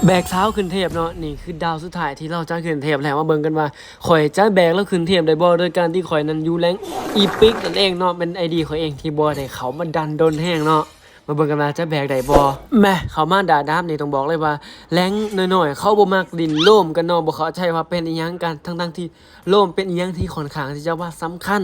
ແບກຊາວຂຶ້ນເທບເນາະ, ນີ້ຄືດາວສຸດທ້າຍທີ່ລາວຈະຂຶ້ນເທບແລ້ວ. ມາເບິ່ງກັນວ່າຂ້ອຍຈະແບກລາວຂຶ້ນເທບໄດ້ບໍ່ ໂດຍການທີ່ຂ້ອຍນັ້ນຢູ່ແຣງອີພິກນັ້ນເອງເນາະ, ເປັນໄອດີຂ້ອຍເອງທີ່ບໍ່ໄດ້ເຂົ້າມາດັນດົນແຮງເນາະ. ມາເບິ່ງກັນວ່າຈະແບກໄດ້ບໍ່. ແມະ ເຂົ້າມາດາດາບນີ້ຕ້ອງບອກເລີຍວ່າແຣງນ້ອຍໆ ເຂົາບໍ່ມັກຫຼິ້ນໂລມກັນເນາະ, ບໍ່ເຂົ້າໃຈວ່າເປັນອີ່ຫຍັງກັນ ທັງໆທີ່ໂລມເປັນອີ່ຫຍັງທີ່ຂ້ອນຂ້າງທີ່ຈະວ່າສຳຄັນ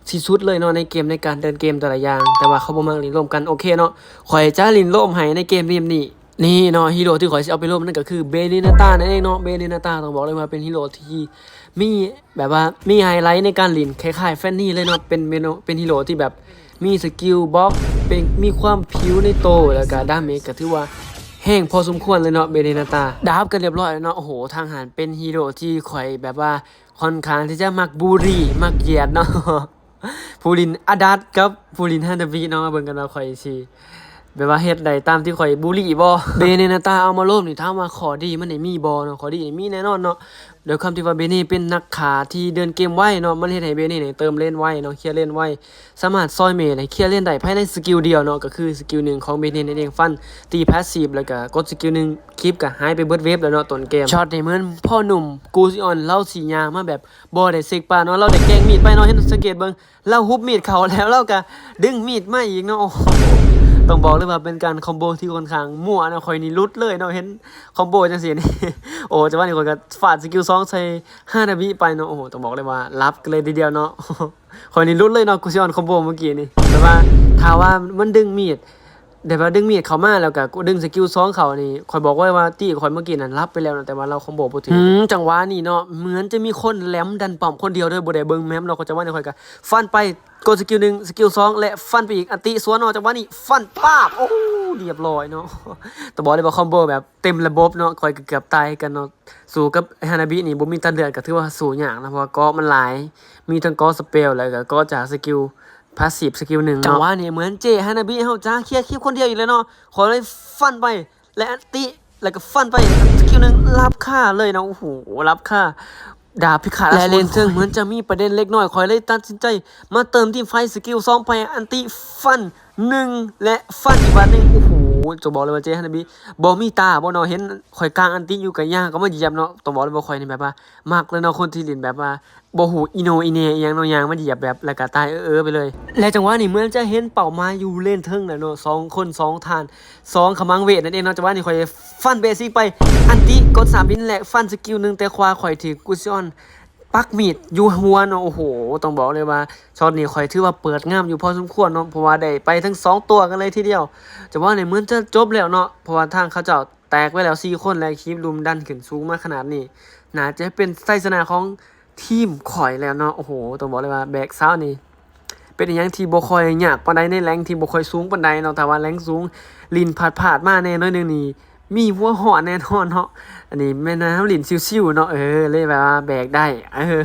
ທີ່ສຸດເລີຍເນາະ ໃນເກມ ໃນການເດີນເກມແຕ່ລະຢ່າງ, ແຕ່ວ່າເຂົາບໍ່ມັກຫຼິ້ນໂລມກັນ. ໂອເຄເນາະ, ຂ້ອຍຈະຫຼິ້ນໂລມໃຫ້ໃນເກມນີ້. ນີ້ເນາະ ຮີໂຣທີ່ຂ້ອຍຊິເອົາໄປລົມນັ້ນກໍຄືເບເນນາຕານັ້ນເອງເນາະ. ເບເນນາຕາຕ້ອງບອກເລີຍວ່າເປັນຮີໂຣທີ່ມີແບບວ່າມີໄຮໄລໃນການຫຼິ້ນ ຄ້າຍໆແຟນນີເລີຍເນາະ, ເປັນເມນູ ເປັນຮີໂຣທີ່ແບບມີສະກິວບລັອກ ເປັນ ມີຄວາມພິວໃນໂຕ ແລ້ວກະດາເມດກໍຖືວ່າແຮງພໍສົມຄວນເລີຍເນາະ ເບເນນາຕາ. ດາບກັນລຽບຮ້ອຍແລ້ວເນາະ. ໂອ້ໂຫ ທາງຫັ້ນເປັນຮີໂຣທີ່ຂ້ອຍແບບວ່າຂ້ອນຂ້າງທີ່ຈະມັກບູລີ ມັກຢຽດເນາະ. ຜູ້ຫຼິ້ນອາດັດກັບຜູ້ຫຼິ້ນຮານາບິເນາະ, ມາເບິ່ງກັນວ່າຂ້ອຍຊິແບບວ່າເຮັດໄດ້ຕາມທີ່ຂ້ອຍບູລີບໍ່. ເບເນນາຕາເອົາມາໂລມນີ້ ຖາມວ່າຂໍ້ດີມັນນີ້ມີບໍ່ເນາະ? ຂໍ້ດີນີ້ມີແນ່ນອນເນາະ, ດ້ວຍຄວາມທີ່ວ່າເບເນເປັນນັກຂ້າທີ່ເດີນເກມໄວເນາະ, ມັນເຮັດໃຫ້ເບເນນີ້ເຕີມເລນໄວເນາະ, ເຄລຽເລນໄວ, ສາມາດຊອຍເມດໃຫ້ເຄລຽເລນໄດ້ພາຍໃນສະກິວດຽວເນາະ, ກໍຄືສະກິວໜຶ່ງຂອງເບເນນັ້ນເອງ, ຟັນ ຕີພາສຊີບ ແລ້ວກໍກົດສະກິວໜຶ່ງ ຄລິບກໍຫາຍໄປເບິດເວບແລ້ວເນາະ. ຕົ້ນເກມ ຊັອດນີ້ເໝືອນພໍ່ໜຸ່ມກູຊິອອນ ລາວຊິຍ່າງມາແບບ ບໍ່ໄດ້ເຊັກປ່າເນາະ, ລາວໄດ້ແກວ່ງມີດໄປເນາະ. ເຫັນ ສັງເກດເບິ່ງ ລາວຮຸບມີດເຂົ້າແລ້ວ ລາວກະດຶງມີດມາອີກເນາະ. ໂອ້ໂຫ ຕ້ອງບອກເລີຍວ່າເປັນການຄອມໂບທີ່ຂ້ອນຂ້າງມົ້ວເນາະ, ຂ້ອຍນີ້ຫຼຸດເລີຍເນາະ ເຫັນຄອມໂບຈັ່ງຊີ້ນີ້. ໂອ້ ຈັງຫວະນີ້ຂ້ອຍກະຟາດສະກິວສອງໃສ່ຮານາບິໄປເນາະ. ໂອ້ໂຫ ຕ້ອງບອກເລີຍວ່າຫຼັບກັນເລີຍທີດຽວເນາະ. ຂ້ອຍນີ້ຫຼຸດເລີຍເນາະ ກູຊິອອນຄອມໂບເມື່ອກີ້ນີ້. ແຕ່ວ່າຖ້າວ່າມັນດຶງມີດ ແບບວ່າດຶງມີດເຂົ້າມາ ແລ້ວກະດຶງສະກິວສອງເຂົ້ານີ້ ຂ້ອຍບອກເລີຍວ່າຕີຂ້ອຍເມື່ອກີ້ນັ້ນຫຼັບໄປແລ້ວເນາະ, ແຕ່ວ່າລາວຄອມໂບບໍ່ຖືກ. ອືມ ຈັງຫວະນີ້ເນາະ ເໝືອນຈະມີຄົນແຫຼມດັນປ້ອມຄົນດຽວເດີ, ບໍ່ໄດ້ເບິ່ງແມັບເນາະ. ຈັງຫວະນີ້ຂ້ອຍກະຟັນໄປ ກົດສະກິວໜຶ່ງ ສະກິວສອງ ແລະ ຟັນໄປອີກ ອັນຕິສວນເນາະ. ຈັງຫວະນີ້ຟັນປາບ ໂອ້ ລຽບຮ້ອຍເນາະ. ຕ້ອງບອກເລີຍວ່າຄອມໂບແບບເຕັມລະບົບເນາະ, ຂ້ອຍກະເກືອບຕາຍຄືກັນເນາະ. ສູ້ກັບຮານາບິນີ້ບໍ່ມີຕັດເລືອດ ກະຖືວ່າສູ້ຍາກນະ, ເພາະວ່າເກາະມັນຫຼາຍ, ມີທັງເກາະສະເປວ ແລ້ວກະເກາະຈາກສະກິວ ພາສຊີບ ສະກິວໜຶ່ງເນາະ. ຈັງຫວະນີ້ເໝືອນເຈຮານາບິເຮົາຈະເຄລຍຄລິບຄົນດຽວອີກແລ້ວເນາະ, ຂ້ອຍເລີຍຟັນໄປ ແລະ ອັນຕິ ແລ້ວກໍຟັນໄປ ສະກິວໜຶ່ງ ລັບຄາເລີຍເນາະ. ໂອ້ໂຫ ລັບຄາ ດາບພິຄາດ ແລະ ເລນເທິງເໝືອນຈະມີປະເດັນເລັກນ້ອຍ, ຂ້ອຍເລີຍຕັດສິນໃຈມາເຕີມທີມໄຟ ສະກິວສອງໄປ ອັນຕິ ຟັນໜຶ່ງ ແລະ ຟັນອີກບາດໜຶ່ງ. ໂອ້ໂຫ ຈະບອກເລີຍວ່າເຈຮານາບິບໍ່ມີຕາບໍ່ເນາະ, ເຫັນຂ້ອຍກາງອັນຕິຢູ່ກະຍ່າງເຂົ້າມາຢຽບເນາະ. ຕ້ອງບອກເລີຍວ່າຂ້ອຍນີ້ແບບວ່າມັກເລີຍເນາະ ຄົນທີ່ຫຼິ້ນແບບວ່າ ບໍ່ຮູ້ອີໂນອີເນອີ່ຫຍັງເນາະ, ຍ່າງມາຢຽບແບບ ແລ້ວກະຕາຍເອີໆໄປເລີຍ. ແລະ ຈັງຫວະນີ້ເໝືອນຈະເຫັນເປົ້າໝາຍຢູ່ເລນເທິງແລ້ວເນາະ, ສອງຄົນສອງທ່ານ ສອງຂະມັງເວດນັ້ນເອງເນາະ. ຈັງຫວະນີ້ຂ້ອຍຟັນເບຊິກໄປ ອັນຕິ ກົດສາມດິນ ແລະ ຟັນສະກິວໜຶ່ງ, ແຕ່ຂວາຂ້ອຍຖືກກູຊິອອນປັກມີດຢູ່ຫົວເນາະ. ໂອ້ໂຫ ຕ້ອງບອກເລີຍວ່າຊັອດນີ້ຂ້ອຍຖືວ່າເປີດງາມຢູ່ພໍສົມຄວນເນາະ, ເພາະວ່າໄດ້ໄປທັງສອງຕົວກັນເລີຍທີດຽວ. ຈັງຫວະນີ້ເໝືອນຈະຈົບແລ້ວເນາະ, ເພາະວ່າທາງເຂົາເຈົ້າແຕກໄປແລ້ວສີ່ຄົນ ແລະ ຄີບລຸມດັນຂຶ້ນສູງມາຂະໜາດນີ້ ໜ້າຈະເປັນໄຊຊະນະຂອງ ທີມຂ້ອຍແລ້ວເນາະ. ໂອ້ໂຫ ຕ້ອງບອກເລີຍວ່າແບກຊາວນີ້ເປັນອີ່ຫຍັງທີ່ບໍ່ຄ່ອຍຍາກປານໃດ ໃນແຣງທີ່ບໍ່ຄ່ອຍສູງປານໃດເນາະ. ຖ້າວ່າແຣງສູງຫຼິ້ນພາດໆມາແດ່ໜ້ອຍໜຶ່ງນີ້ ມີຫົວຮ້ອນແນ່ນອນເນາະ. ອັນນີ້ແມ່ນວ່າເຮົາຫຼິ້ນຊິວໆເນາະ, ເອີ ເລີຍແບບວ່າແບກໄດ້ ເອີ.